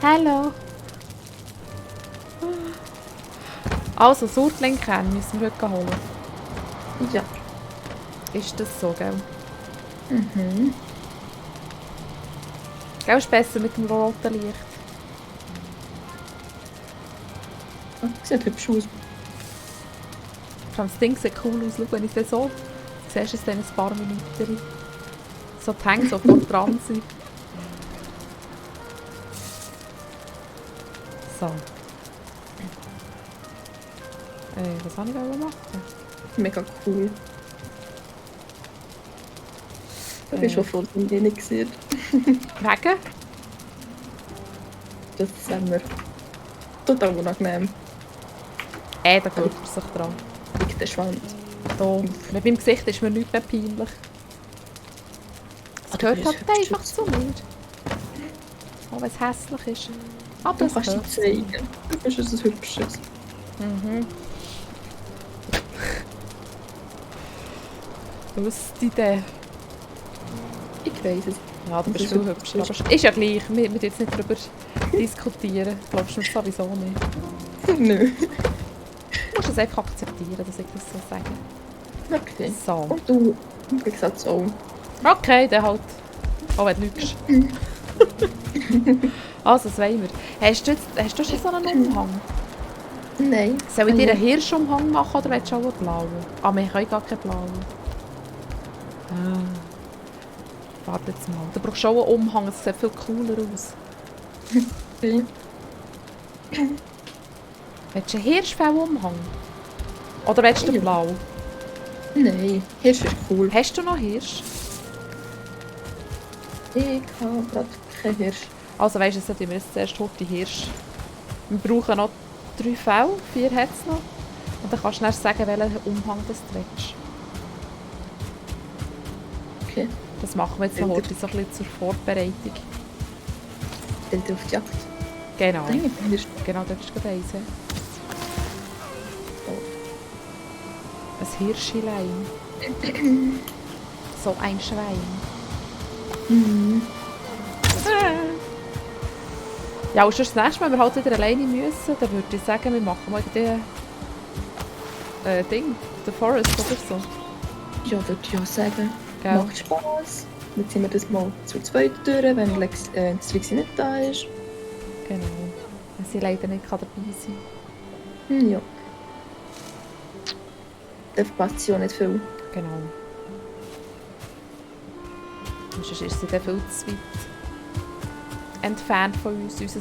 Hallo. Also, Surtling-Kern müssen wir heute holen. Ja. Ist das so, gell? Mhm. Gell, ist besser mit dem roten Licht. Oh, sieht hübsch aus. Das Ding sieht cool aus. Schau, wenn ich es so... Du siehst es dann ein paar Minuten. So die Hänge sofort dran sind. So. Was soll ich machen? Mega cool. Ich bin schon froh, dass ich nicht gesehen Wegen? Das haben wir total unangenehm. Da gewöhnt man sich dran. Liegt der Schwanz. Da. Mit meinem Gesicht ist mir nichts mehr peinlich. Es gehört halt einfach zu mir. Auch wenn es hässlich ist. Aber Du es kannst gehört es zeigen. Du bist ein Hübsches. Mhm. Was ist die Idee? Ich weiss es. Ja, du bist viel hübscher. Aber ist ja gleich. Wir müssen jetzt nicht darüber diskutieren. Glaubst du mir sowieso nicht. Nö. Du musst es einfach akzeptieren, dass ich das so sage. Okay. So. Und du, wie gesagt, auch. Okay, dann halt. Auch wenn du lügst. Also, das wollen wir. Hast du schon so einen Umhang? Nein. Soll ich dir einen Hirschumhang machen oder willst du auch einen blauen? Ah, wir können gar keinen blauen. Warte jetzt mal. Du brauchst schon einen Umhang, es sieht viel cooler aus. Okay. Willst du einen Hirschfellumhang? Oder willst du den blau? Nein, Hirsch ist cool. Hast du noch Hirsch? Ich habe gerade keinen Hirsch. Also weisst du, jetzt sollten wir jetzt zuerst die Hirsch. Wir brauchen noch 3 Fell, 4 hat es noch. Und dann kannst du dann sagen, welchen Umhang das du willst. Okay. Das machen wir jetzt noch heute so ein bisschen zur Vorbereitung. Stellt auf die Jagd. Genau. Nein, Hirsch. Genau, das ist gerade eins. Ein Hirschilein. So ein Schwein. Mhm. Ja, und schon das nächste Mal, wenn wir halt wieder alleine müssen, dann würde ich sagen, wir machen mal den Ding, The Forest oder so. Ja, würde ich auch sagen. Gell? Macht Spass. Dann ziehen wir das mal zu zweit durch, wenn Lexi nicht da ist. Genau. Wenn sie leider nicht dabei sein kann. Ja. Dann verpasst sie auch nicht viel. Genau. Und sonst ist sie dann viel zu weit entfernt von uns, unser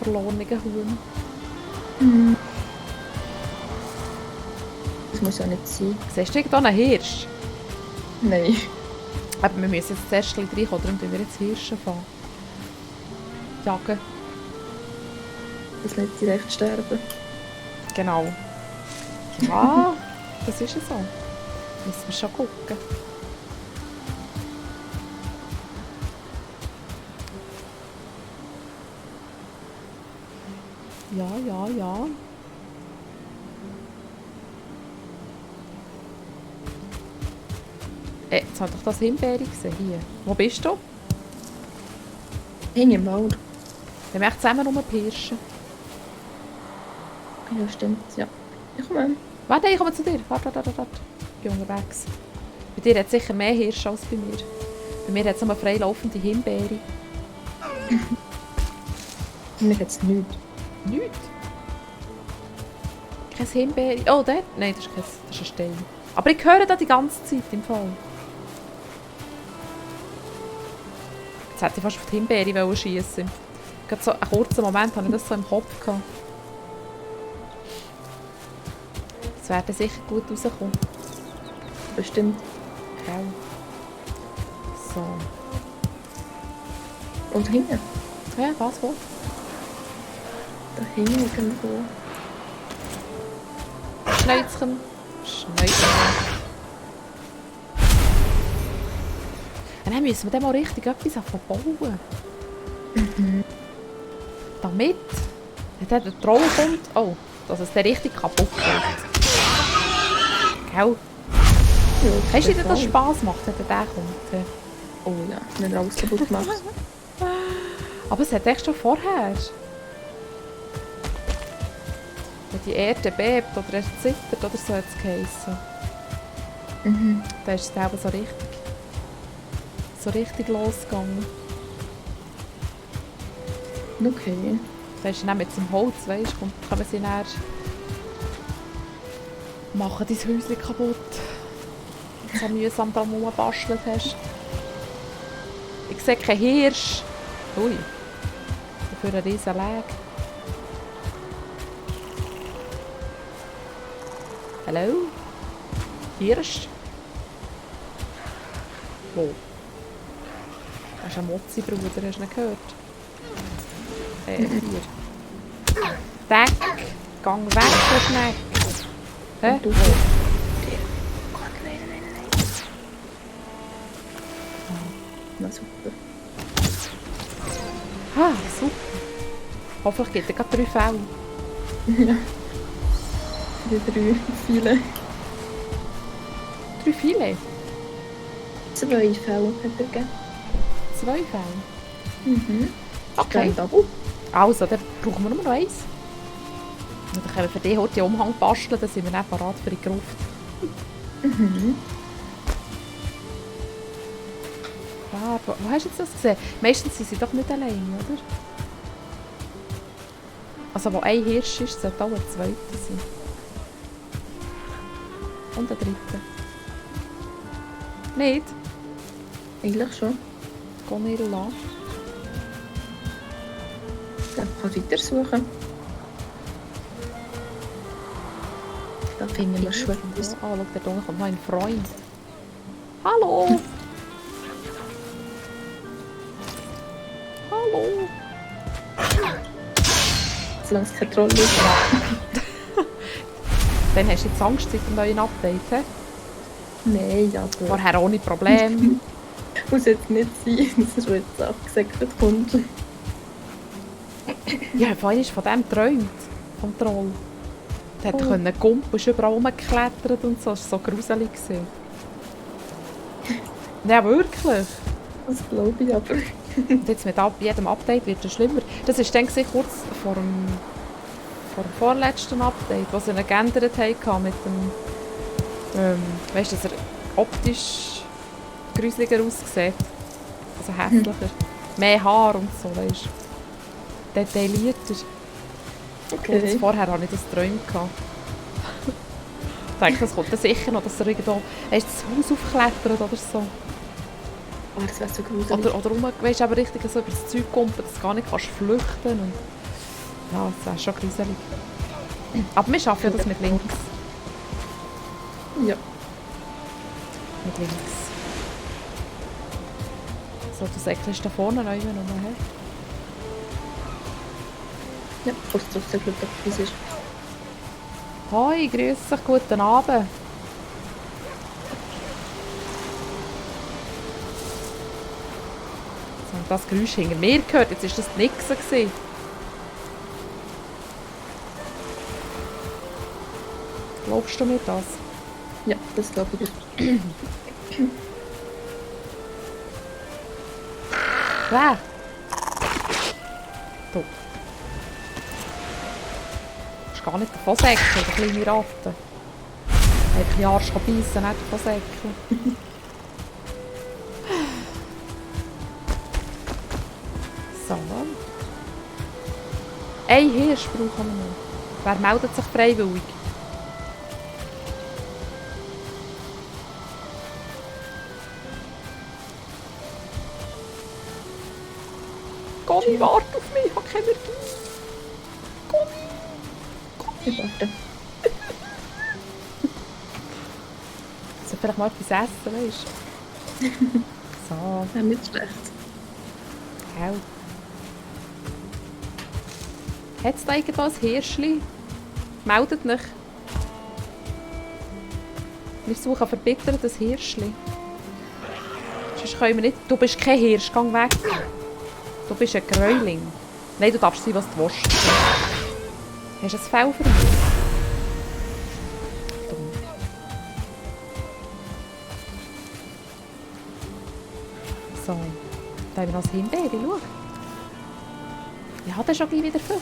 verlorenes Huhn. Mhm. Das muss ja nicht sein. Siehst du irgendwo einen Hirsch? Nein. Aber wir müssen jetzt zuerst gleich reinkommen, darum tun wir jetzt Hirsche fahren. Jagen. Das nicht direkt sterben. Genau. Ja, das ist ja so. Müssen wir schon gucken. Ja, ja, ja. Jetzt hat doch das Himbeere gesehen. Hier. Wo bist du? Hänge im Wald. Wir möchten zusammen rumpirschen. Ja, stimmt. Ja. Ich komme. Warte, ich komme zu dir. Warte. Ich bin unterwegs. Bei dir hat es sicher mehr Hirsche als bei mir. Bei mir hat es nur freilaufende Himbeere. Mir hat es nichts. Nichts? Kein Himbeere. Oh, dort? Nein, das ist ein Stein. Aber ich höre da die ganze Zeit im Fall. Jetzt hätte ich fast auf die Himbeere schiessen. Gerade so einen kurzen Moment hatte ich das so im Kopf gehabt. Das wäre sicher gut rauskommen. Bestimmt. Gell? So. Und hinten? Ja, was, wo? Da hinten irgendwo. Schneuzchen. Und dann müssen wir dann mal richtig etwas bauen. Mhm. Damit, wenn der Troll kommt, oh, dass es dann richtig kaputt geht. Gell? Ja, Weißt du, wie das Spass macht, wenn der kommt? Oh ja, wenn er alles kaputt macht. Aber es hat echt schon vorher. Wenn die Erde bebt oder er zittert oder so hat es geheissen. Mhm. Da ist es eben so richtig losgegangen. Okay. Da ist dann mit dem Holz, weißt du, können sie dann machen dein Häuschen kaputt. Wenn du so mühsam da rumbastelt hast. Ich sehe keinen Hirsch. Ui. Dafür ein riesen Lag. Hallo? Hirsch? Wo? Das ist ein Mozzi-Bruder, hast du ihn gehört? Hier. Deck! Gang weg, du Schneck! Hä? Du. Wo? Gott, nein. Na super. Ah, super. Hoffentlich gibt er gerade 3 Fälle. Ja. Die 3 viele. 3 Filet? 2 Fälle hat er gegeben. 2 Fälle? Mhm. Okay. Double. Also, dann brauchen wir nur noch eins. Und dann können wir für dich heute den Umhang basteln, dann sind wir dann parat für die Gruft. Mhm. Ah, wo hast du jetzt das gesehen? Meistens sind sie doch nicht alleine, oder? Also, wo ein Hirsch ist, sollte auch ein zweiter sein. Und ein dritter. Nicht? Eigentlich schon. Gonilla. Dann kann ich weiter suchen. Da finden wir schon etwas. Ah, schau, da unten kommt noch ein Freund. Hallo! Hallo! Solange es kein Troll ist. Dann hast du jetzt Angst seit dem neuen Update, he? Nein, aber... Vorher ohne Probleme. Muss jetzt nicht sein, dass es schon jetzt abgesäckert kommt. Ich habe vorhin von dem geträumt. Vom Troll. Der konnte gumpen, ist überall rumgeklettert und so. Das war so gruselig. Ja, wirklich. Das glaube ich aber. Und jetzt mit jedem Update wird es schlimmer. Das war dann kurz vor dem vorletzten Update, was sie geändert haben mit dem... weißt du, dass er optisch gruseliger aussieht. Also hässlicher. Mehr Haar und so, weißt du. Detaillierter. Okay. Kurz vorher hatte ich das geträumt. Ich denke, das kommt dann sicher noch, dass er irgendwo das Haus aufklettert oder so. Oh, das wäre so gruselig. Oder weißt, aber richtig so über das Zeug kommt, dass du gar nicht kannst flüchten und ja, das wäre schon gruselig. Aber wir schaffen ja das mit links. Ja. Mit links. So, du säckelst da vorne noch immer noch her. Ja, falls es trotzdem Glück etwas ist. Hoi, grüß dich, guten Abend. Jetzt habe ich das Geräusch hinter mir gehört, jetzt war das die Nixe gewesen. Glaubst du mir das? Ja, das glaube ich. Wer? Du. Du kannst gar nicht davon säckeln, der kleine Ratte. Einfach die Arsch beißen, nicht davon säckeln. So. Ein Hirsch brauchen wir noch. Wer meldet sich freiwillig? Conny, warte auf mich, ich habe keine Energie. Ich warte. Soll vielleicht mal etwas essen, weißt du? So, Ja, nicht schlecht. hell. Hat es da irgendwo ein Hirschli? Meldet mich. Wir suchen verbittert ein Hirschli. Sonst können wir nicht... Du bist kein Hirsch, geh weg. Du bist ein Gräuling. Nein, du darfst sein, was du willst. Hast du ein Fell für mich? Dumm. So, da haben wir noch ein Himbeere, schau. Ja, das ist schon gleich wieder 50.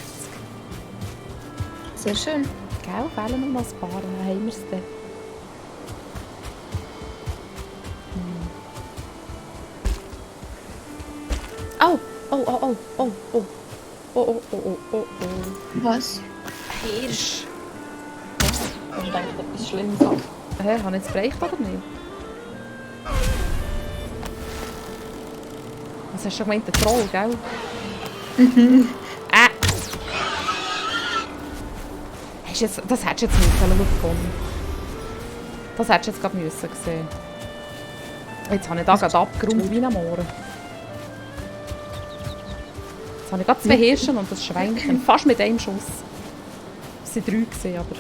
Sehr schön. Gell, fehlen noch mal ein paar, dann haben wir es dann. Oh, oh, oh, oh, oh, oh. Oh, oh, oh, oh, oh, oh. Was? Hirsch. Hast du eigentlich etwas Schlimmes an? Hä, habe ich jetzt bereicht oder nicht? Was hast du schon gemeint, der Troll, gell? Hast du jetzt, das hättest du jetzt nicht schauen. Das hättest du jetzt gerade müssen sehen. Jetzt habe ich da gerade abgeräumt wie ein Mohren. Jetzt habe ich gerade 2 Hirsche und das Schweinchen. Fast mit einem Schuss. Es waren 3 gewesen, aber...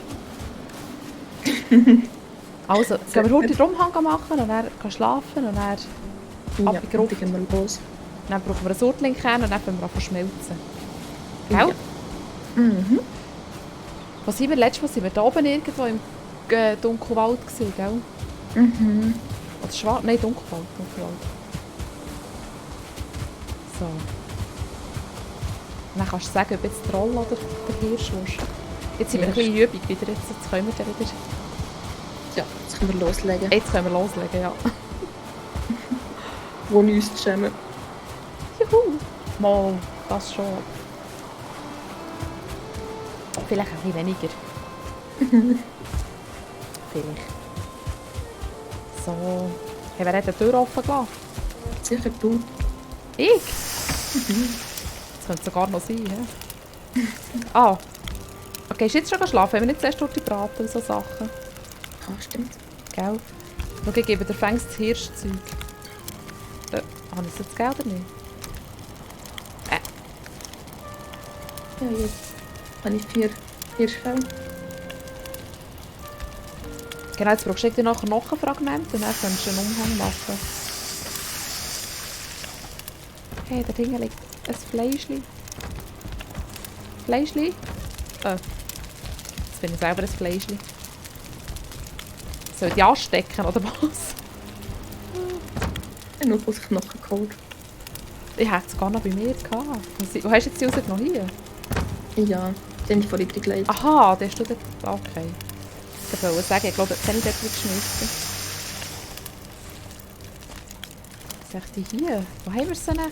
Also, gehen wir heute den Umhang machen und dann gehen schlafen und dann... Ja, Ab in die Gruppe. dann gehen wir los. Dann brauchen wir einen Surtlingkern und dann können wir auch verschmelzen. Gell? Ja. Mhm. Was sind wir letztes Mal? Sind wir da oben irgendwo im Dunkelwald gewesen, gell? Mhm. Oder Schwarz? Nein, Dunkelwald. So. Und dann kannst du sagen, ob jetzt der Troll oder der Hirsch willst. Jetzt sind wir ein bisschen in Übung wieder. Jetzt können wir dann wieder... Ja, jetzt können wir loslegen. Jetzt können wir loslegen, ja. Wo uns zu schämen. Juhu! Mal, das schon. Vielleicht ein bisschen weniger. Vielleicht. So. Hey, wer hat die Tür offen gelassen? Sicher du. Ich? Das könnte sogar noch sein, hä? Ah. Okay, ist jetzt schon schlafen? Wenn wir nicht zuerst durch die braten und so Sachen. Ah, stimmt. Gell? Schau, ich gebe dir fängst das Hirschzeug. Habe ich es jetzt gegeben oder nicht? Ja, jetzt habe ich 4 Hirschfell. Genau, jetzt brauchst du nachher noch ein Fragment und dann kannst du einen Umhang machen. Hey, da hinten liegt ein Fleischli. Fleischli? Jetzt bin ich selber ein Fleischli. Soll ich die anstecken oder was? Ich habe nur aus Knochen geholt. Ich hätte es gar noch bei mir gehabt. Wo hast du jetzt die rausgenommen? Hier? Ja, den habe ich vorhin gelegt. Aha, der ist dort. Okay. Ich wollte sagen, ich glaube, jetzt habe ich dort geschmissen. Was ist die hier? Wo haben wir sie denn?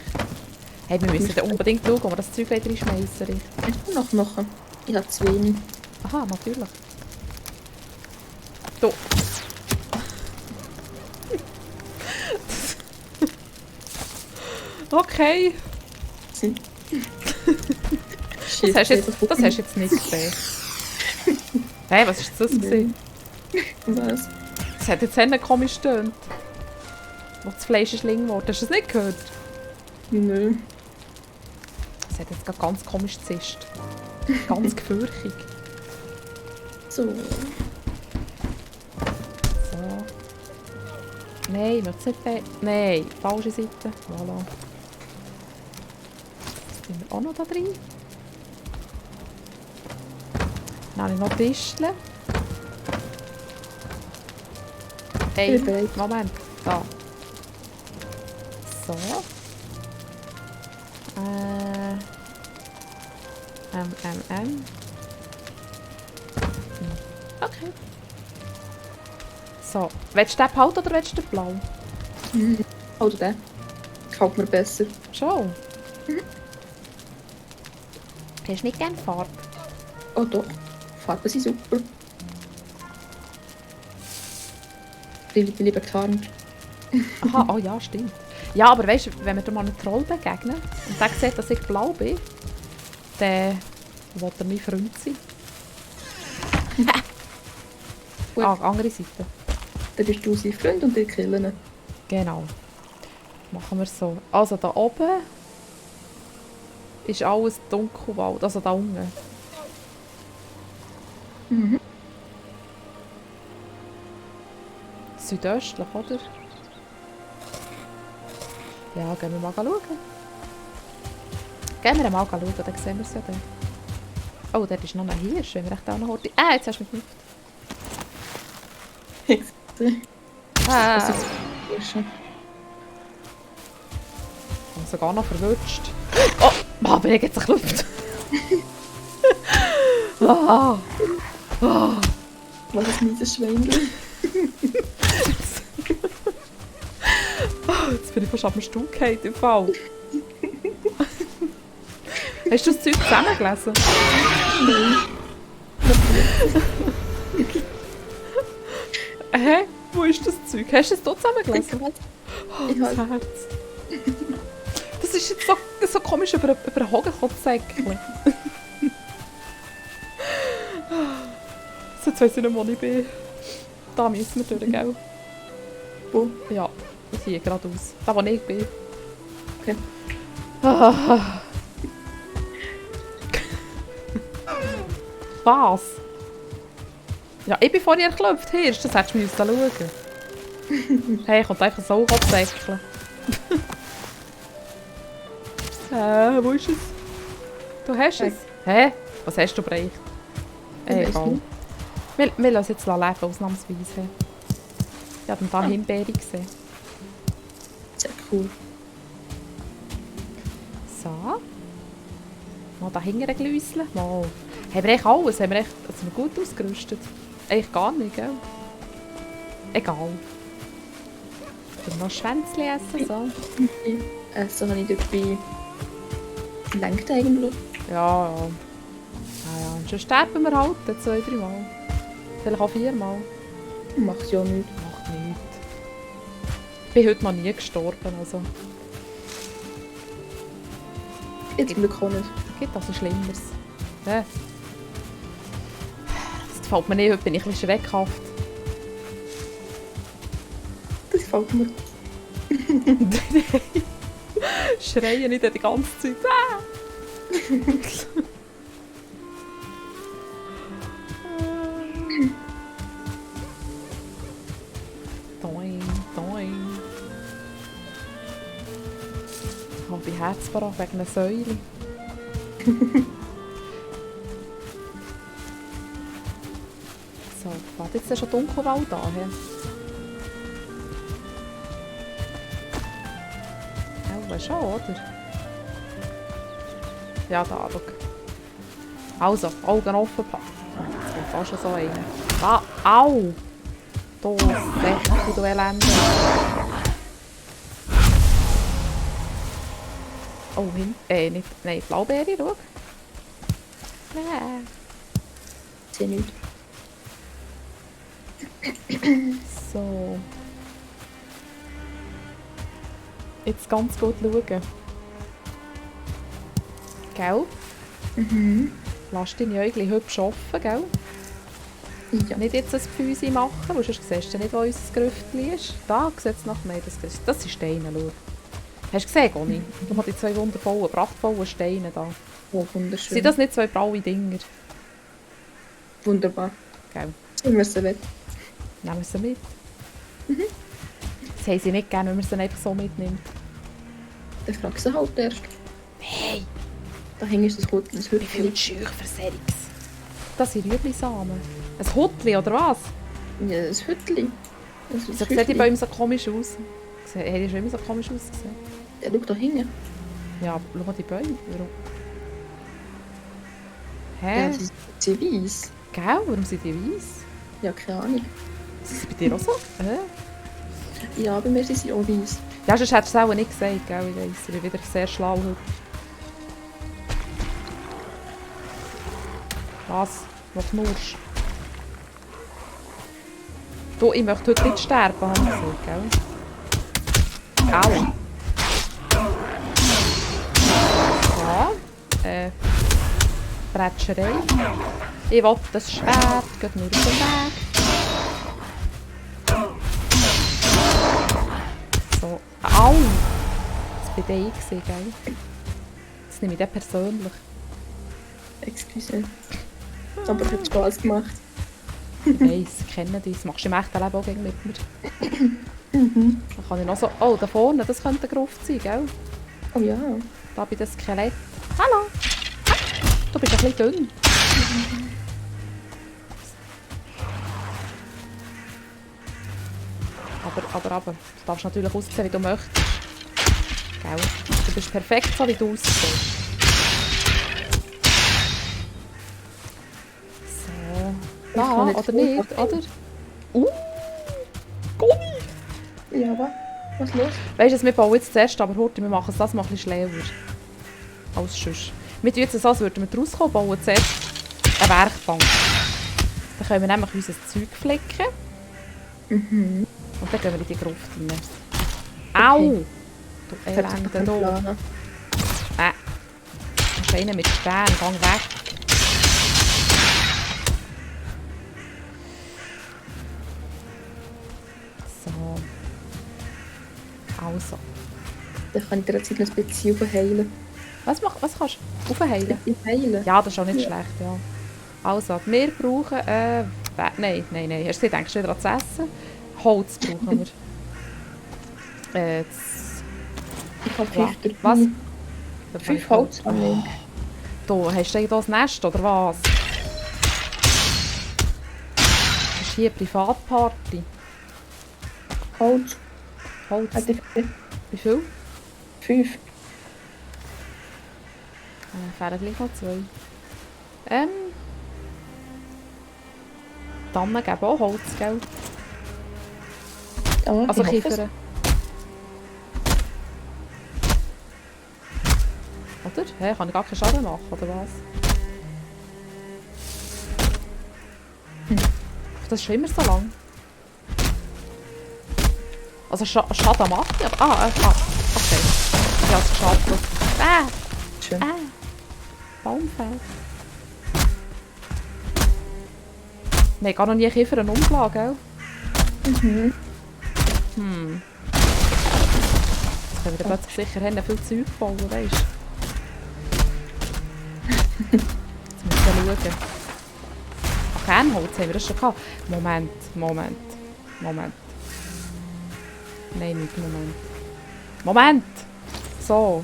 Hey, wir müssen da unbedingt schauen, wo wir das Zeug reinschmeißen. Hast du noch Knochen? Ich habe zu wenig. Aha, natürlich. Du. Okay. Das hast du jetzt nicht gesehen. Hey, was ist das gewesen? Was? Das hat jetzt hinten komisch gestöhnt. Wo das Fleisch ist liegen geworden. Hast du das nicht gehört? Nö. Das hat jetzt gerade ganz komisch gezischt. Ganz gefürchtig. So. So. Nein, wir nicht bei. Nein, falsche Seite. Voilà. Das tun wir auch noch da drin. Dann habe ich noch Tischchen. Hey, Moment. Da. So. Okay. So. Willst du den behalten oder willst du den blau? Oder den. Gefällt mir besser. Schon. Hast du nicht gerne Farbe? Oh doch. Farben sind super. Ich liebe getarnt. Aha, oh ja, stimmt. Ja, aber weißt du, wenn wir da mal einem Troll begegnen und der sieht, dass ich blau bin, dann will er mein Freund sein. Andere Seite. Dann bist du sein Freund und ich killen ihn. Genau. Machen wir so. Also da oben ist alles Dunkelwald, also da unten. Mhm. Südöstlich, oder? Ja, gehen wir mal schauen. Gehen wir mal schauen, dann sehen wir es ja dann. Oh, dort ist noch ein Hirsch, wenn wir echt auch noch heute... jetzt hast du mich Ich sehe. Ah, Hirsche. ich habe sogar noch verwutscht. Oh! Mann, bin ich jetzt geklopft. Ah. Ah. Was ein mieses Schweinchen. Jetzt bin ich fast ab dem Stuhl gefallen, im Fall. Hast du das Zeug zusammengelesen? Hä? Wo ist das Zeug? Hast du es hier zusammengelesen? Ich Das habe Herz. Das ist jetzt so komisch über einen Hogenkopfsäckchen. So, jetzt weiss ich nicht, wo ich bin. Da müssen wir durch, gell? wo? Ja, hier geradeaus. Da, wo ich bin. Okay. Ah. Was? Ja, ich bin vor dir geklopft, Hirsch. Das hättest du mir schauen. Hey, kommt einfach so Kopfsäckchen. Wo ist es? Du hast es. Hä? Was hast du bereicht? Ich weiss Egal. nicht. Wir lassen es jetzt leben, ausnahmsweise. Ich habe da Himbeere gesehen. Sehr cool. So. Mal da hinten gläuseln. Mal. Haben wir echt alles? Sind wir gut ausgerüstet? Eigentlich gar nicht, gell? Egal. Ich will noch Schwänzchen essen, so. So habe ich dabei. Lenkt eigentlich. Ja, ja. Ja, ja. Und schon sterben wir halt 2-3 Mal. Vielleicht auch 4 Mal. Macht ja nichts. Macht nichts. Ich bin heute noch nie gestorben, also. Jetzt zum Glück auch nicht. Gibt also Schlimmeres. Ja. Das gefällt mir nicht, heute bin ich ein bisschen schreckhaft. Das gefällt mir. Schreien nicht die ganze Zeit. Ah! Doing, doing. Ich habe Herzbarach wegen einer Säule. So, warte, jetzt ist schon Dunkelwald da. He? Ja, schon, oder? Ja, da, schau. Also, Augen offen. Jetzt kommt fast schon so einer. Ah, au! Da, Säcke, du Elende. Oh, nicht. Nein, Blaubeere, schau. Ich sehe nichts. So. Jetzt ganz gut schauen. Gell? Mhm. Lass deine Äugel hübsch offen, gell? Ja. Nicht jetzt ein Pfüsi machen, weil sonst siehst du nicht, wo unser Grüftchen ist. Da sieht es nach mir. Das sind Steine, schau. Hast du gesehen, Goni? Du hast die 2 wundervollen, prachtvollen Steine da. Oh, wunderschön. Sind das nicht 2 braune Dinger? Wunderbar. Gell? Wir müssen weg. Nehmen wir sie mit. Das haben sie nicht gerne, wenn man sie einfach so mitnimmt. Dann fragst du halt erst. Hey, Da hängt das Hütchen. Das wie viel Hütchen. Scheuch für Serix? Das sind Rüblisamen. Ein Huttli, oder was? Ja, das Hütchen. Das ist Wieso das sehen die Hütchen. bei ihm so komisch aus? Haben die schon immer so komisch ausgesehen? Ja, schau da hinten. Ja, aber schau mal die Bäume. Warum? Ja, Hä? sie sind weiss. Gell? Warum sind die weiss? Ja, keine Ahnung. Ist das bei dir auch so? Ja, bei mir sind sie auch weiss. Ja, sonst hättest du es auch nicht gesagt, gell? Ich weiss, ich bin wieder sehr schlau heute. Was? Was knurrst? Du, ich möchte heute nicht sterben, habe ich gesagt, gell? Au! Ja, Brettscherei. Ich will das Schwert, geht nur auf den Weg. So, au! Das war ich, gell? Das nehme ich dann persönlich. Excuse. Aber es hat Spass gemacht. Ich weiss, ich kenne dich. Das machst du im echten Leben auch gegen mit mir. Dann kann ich noch so... Oh, da vorne, das könnte eine Gruft sein, gell? Oh ja. Da bei dem Skelett. Hallo! Du bist ein bisschen dünn. Aber, du darfst natürlich aussehen, wie du möchtest. Gell? Du bist perfekt, so wie du aussiehst. Ja, kann nicht oder voll nicht, passieren. oder? Conny! Ja, was los? Weißt du, wir bauen jetzt zuerst, aber heute, wir machen es das mal ein bisschen schlauer. Als sonst. Wir tun jetzt so, als würden wir rauskommen, bauen zuerst eine Werkbank. Dann können wir nämlich unser Zeug flicken. Mhm. Und dann gehen wir in die Gruft rein. Au! Du Das hat sich Elende doch keinen da. Plan. Du hast einen mit Stern, gang weg. So. Also. Dann kann ich dir jetzt noch ein bisschen aufheilen. Was kannst du? Aufheilen? Ein bisschen heilen? Ja, das ist auch nicht Ja. schlecht, ja. Also, wir brauchen, nein. Hast du denkst wieder an das Essen? Holz brauchen wir. Ich habe Ja. 5 dabei. Was? 5 Holz an mir. Du, hast du hier das Nest, oder was? Das ist hier eine Privatparty. Holz. Holz. Hat ich Wie viel? 5. Fehlen gleich noch 2. Tannen geben auch Holz, gell? Ja, Also ich hoffe es. Kiefern. Oder? Hä, kann ich gar keinen Schaden machen, oder was? Das ist schon immer so lang. Also Schaden macht ich, aber... okay. Ich habe es geschafft. Schön. Baumfeld. Nein, gar noch nie Kiefer eine Umlage, gell? Mhm. Jetzt können wir dann plötzlich sicher haben, viel Zeug bauen, weißt du? Jetzt müssen wir schauen. Ach, Kernholz haben wir das schon gehabt. Moment. Nein, nicht Moment! So.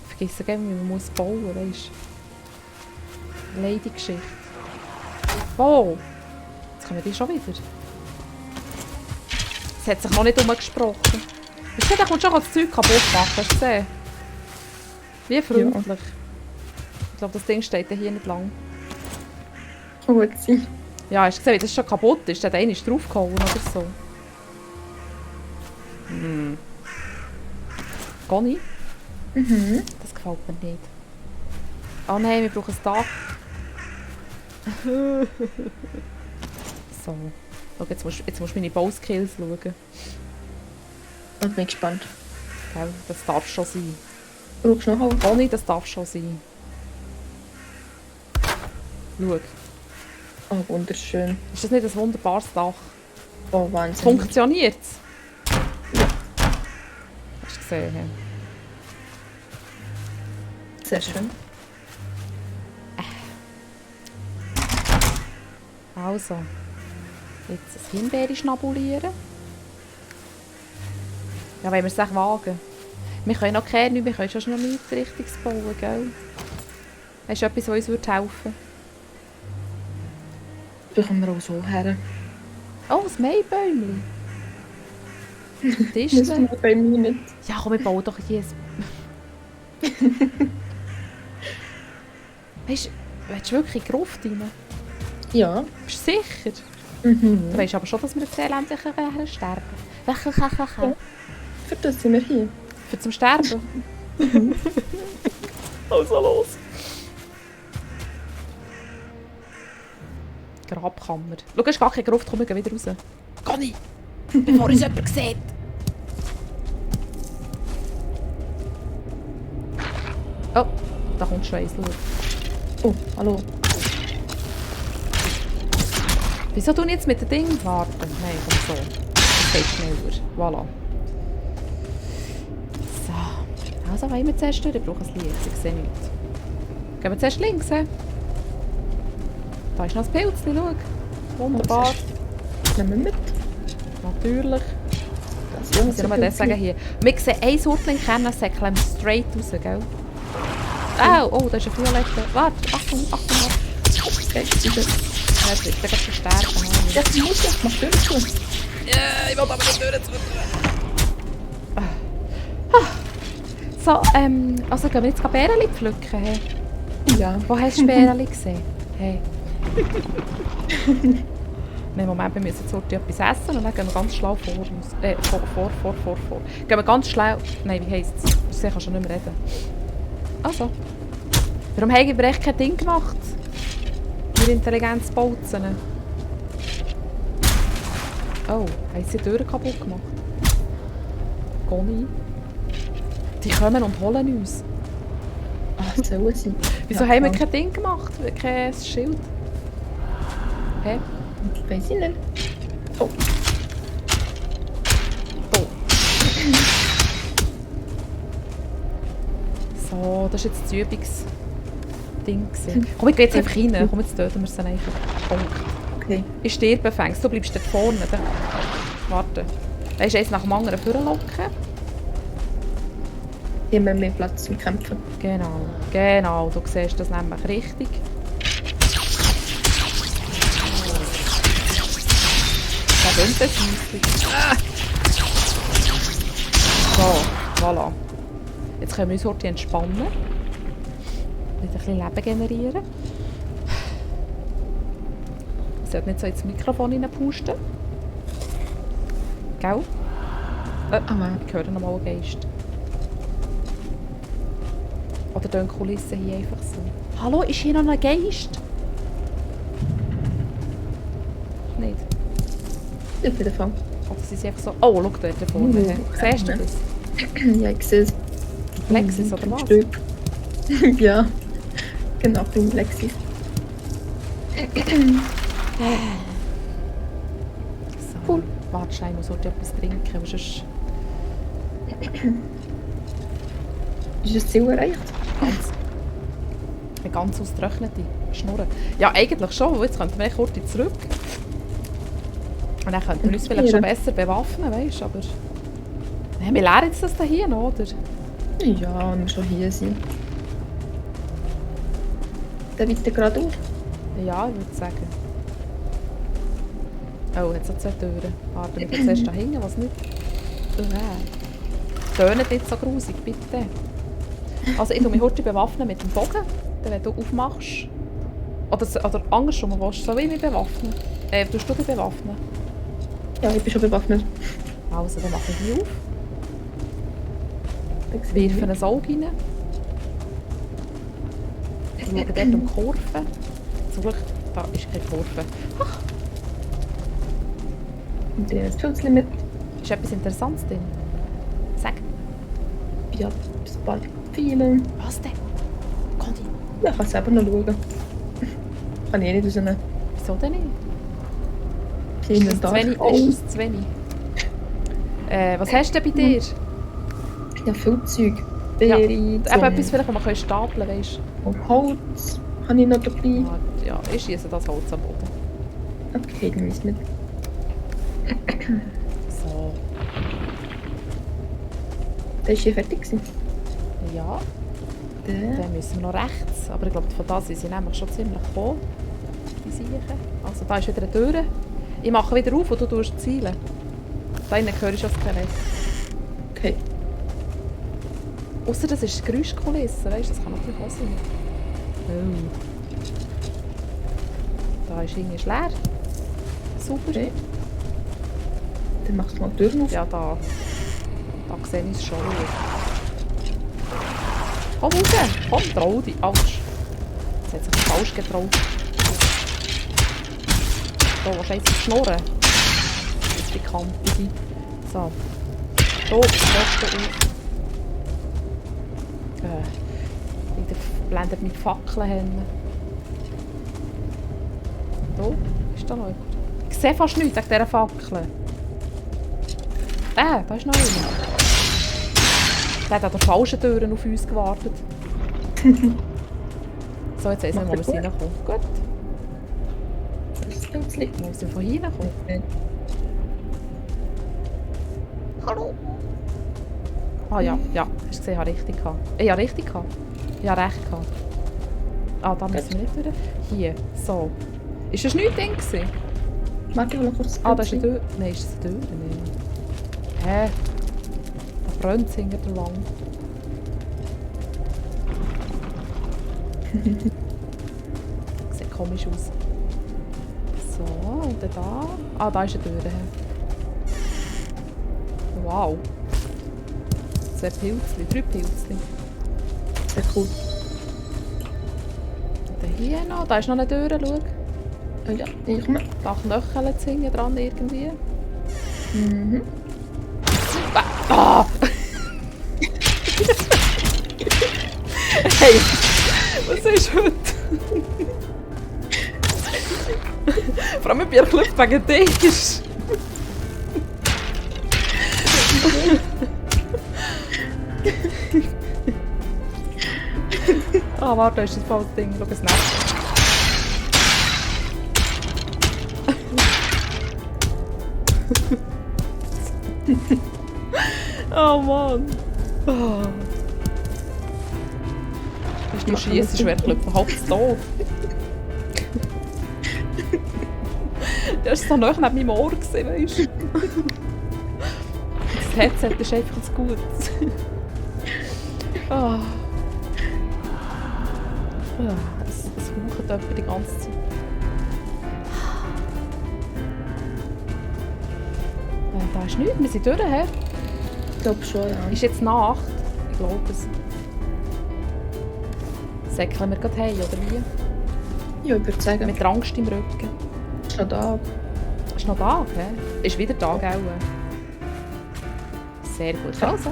Ich vergesse gerne, wie man muss bauen, weißt du? Lady-Geschichte. Oh! Jetzt kommen die schon wieder. Es hat sich noch nicht umgesprochen. Weißt du, der kommt schon das Zeug kaputt machen, hast du gesehen? Wie freundlich. Ich glaube, das Ding steht hier nicht lang. Gut sein. Ja, hast du gesehen, wie das schon kaputt ist? Der hat einmal draufgehauen oder so. Conny? Mhm. Das gefällt mir nicht. Oh nein, wir brauchen ein Dach. So. Schau, jetzt musst du meine Bauskills schauen. Ich bin gespannt. Gell, das darf schon sein. Brauchst du noch Holz? Conny, das darf schon sein. Schau. Oh, wunderschön. Ist das nicht ein wunderbares Dach? Oh, Wahnsinn. Funktioniert es? Hast du gesehen? Ja. Sehr schön. Also. Jetzt ein Himbeere schnabulieren. Ja, wollen wir es echt wagen? Wir können noch kehren, wir können schon noch nichts Richtiges bauen, gell? Hast du etwas, das uns helfen würde? Bekommen wir auch so her. Oh, ein Maibäumchen. Das Tischchen. ist bei mir nicht. Ja, komm, wir bauen doch hier ein... Weißt du, willst du wirklich in die Gruft rein? Ja. Bist du sicher? Mhm. Du weißt aber schon, dass wir jetzt elendlich sterben. Ja. Für das sind wir hier. Für zum Sterben? Also los. Grabkammer. Schau, es ist gar keine Gruft, komm, wir gehen wieder raus. Conny! Bevor uns jemand sieht! Oh, da kommt schon eins, schau. Oh, hallo. Wieso tun jetzt mit dem Ding warten? Nein, komm so. Das geht schneller. Voilà. So. Also wollen wir zuerst durch? Ich brauche ein Licht, ich sehe nichts. Gehen wir zuerst links, he? Da ist noch ein Pilzchen, schau. Wunderbar. Nehmen wir mit. Natürlich. Das Ich muss ja nur das sagen hier. Wir sehen ein Surtling Kernensäckchen straight raus, gell? Oh, da ist ein Violetter. Warte, Achtung, Achtung, Achtung. Ja, jetzt wird er gleich sterben. Ja, das muss jetzt mal durch. Ja, ich will aber nicht durch. So, also gehen wir jetzt Bärchen pflücken. Hey. Ja. Wo hast du Bärchen gesehen? Hey. Nein, Moment, wir müssen jetzt heute etwas essen und dann gehen wir ganz schlau vor uns. Vor. Gehen wir ganz schlau... Nein, wie heisst es? Ich kann schon nicht mehr reden. Also. Warum haben wir echt kein Ding gemacht? Wir Intelligenzbolzen. Oh, haben sie die Türen kaputt gemacht? Conny. Die kommen und holen uns. Ach, sollen sie? Wieso haben wir kein Ding gemacht? Kein Schild? Hä? Weiss ich nicht. Oh. Oh. So, das war jetzt das Übungsding. Komm, ich gehe jetzt einfach rein. Komm, jetzt töten wir sie einfach. Punkt. Okay. Ich sterbe fängst. Du bleibst dort vorne. Da. Warte. Da ist eins nach dem anderen vorlocken. Immer mehr Platz zum Kämpfen. Genau. Du siehst das nämlich richtig. Da sind das So, voilà. Jetzt können wir uns heute entspannen. Wieder ein bisschen Leben generieren. Ich sollte nicht so ins Mikrofon reinpusten. Gell? Ich höre nochmal einen Geist. Oder tun die Kulissen hier einfach so? Hallo, ist hier noch ein Geist? Nicht? Auf jeden Fall. Oder sind sie einfach so... Oh, schau dort vorne. Siehst du das? Ja, ich sehe es. Lexis oder was? Stück. Ja. Genau, beim Lexis. So. Cool. Warte, ich muss heute etwas trinken, weil sonst... Ist das Ziel erreicht? Eine ganz ausgetrocknete Schnurren. Ja, eigentlich schon. Jetzt könnten wir kurz zurück. Und dann könnten wir uns vielleicht schon besser bewaffnen, weißt du, aber... Ja, wir lernen jetzt das hier noch, oder? Ja, wenn wir schon hier sind. Dann weiter geradeaus. Ja, ich würde sagen. Oh, jetzt hat es 2 Türen. Warte, wir gehen zuerst da hinten, was nicht... Tönet nicht so grusig, bitte. Also ich tue mich heute bewaffnen mit dem Bogen, wenn du aufmachst. Oder andersrum, willst du so wie mich bewaffnen? Tust du dich bewaffnen? Ja, ich bin schon bewaffnet. Also, dann mache ich die auf. Wirf ein Auge rein. Ich schaue dort um die Kurve. Such, da ist keine Kurve. Ach. Und dann das Filzlimit. Ist etwas Interessantes drin? Sag. Ja, ein paar Pfeile. Was denn? Conny. Ja, ich kann selber noch schauen. Kann ich nicht rausnehmen. Wieso denn nicht? Ist Ist das zu wenig? Was hast du denn bei dir? Ja, viel Zeug. Ja, Beere, etwas vielleicht, was man stapeln kann, weißt du? und Holz habe ich noch dabei. Ja, ich schiesse das Holz am Boden. Okay, dann ist mit. So. Der ist hier fertig gewesen. Ja, Der. dann müssen wir noch rechts. Aber ich glaube, von da sind sie nämlich schon ziemlich gekommen. Die Siechen. Also da ist wieder eine Tür. Ich mache wieder auf und du tust zielen. Da innen höre ich schon das Skelett. Okay. Ausser das ist Geräuschkulisse, weißt du, das kann natürlich auch sein. Oh. Da ist irgendwie leer. Super. Okay. Dann machst du mal die Tür auf. Ja, da sehe ich es schon. Komm raus! Komm, trau dich! Autsch! Jetzt hat sich falsch getraut. So, was jetzt schnurren? Das ist die Kante. So. So, Pfosten auf. Wieder blendet mit Fackeln hin. Da ist da noch jemand. Ich sehe fast nichts wegen dieser Fackel. Da ist noch einer. Der hat an der falschen Tür auf uns gewartet. So, jetzt weiss ich, wo wir reinkommen. Gut. Das ist ganz lieb. Wo sind wir von hier kommen? Hallo. Ah ja, ja. Hast du gesehen, ich habe richtig gehabt. Ich habe richtig gehabt. Ich habe recht gehabt. Ah, da müssen wir nicht durch. Hier, so. Ist das nichts drin gewesen? Warte, ich will noch kurz. Ah, da ist eine Tür. Nein, ist das eine Tür? Nein. Hä? Da brennt es hinter der Wand. Sieht komisch aus. So, und dann da. Ah, da ist eine Tür. Wow. 2 Pilzchen, 3 Pilzchen. Sehr cool. Und dann hier noch, da ist noch eine Tür, schau. Oh ja, ich komme. Da Knöchel zu hängen dran irgendwie. Mhm. Ah! Hey, was ist heute? Vor allem bei Club wegen Tisch. Ah, warte, da ist das falsche Ding. Schau, es nervt. Oh Mann. Oh. Du schießt wirklich überhaupt tot. Der ist so nah neben meinem Ohr, weißt du? Das Headset ist einfach zu gut. Oh. Es haucht etwa die ganze Zeit. Da ist nichts, wir sind durch. He? Ich glaube schon, ja. Ist jetzt Nacht? Ich glaube es. Säckeln wir gerade heim, oder wie? Ja, ich würde sagen. Mit Angst im Rücken. Ist noch da. Ist noch da, okay? Ist wieder da, gell? Sehr gut. Also.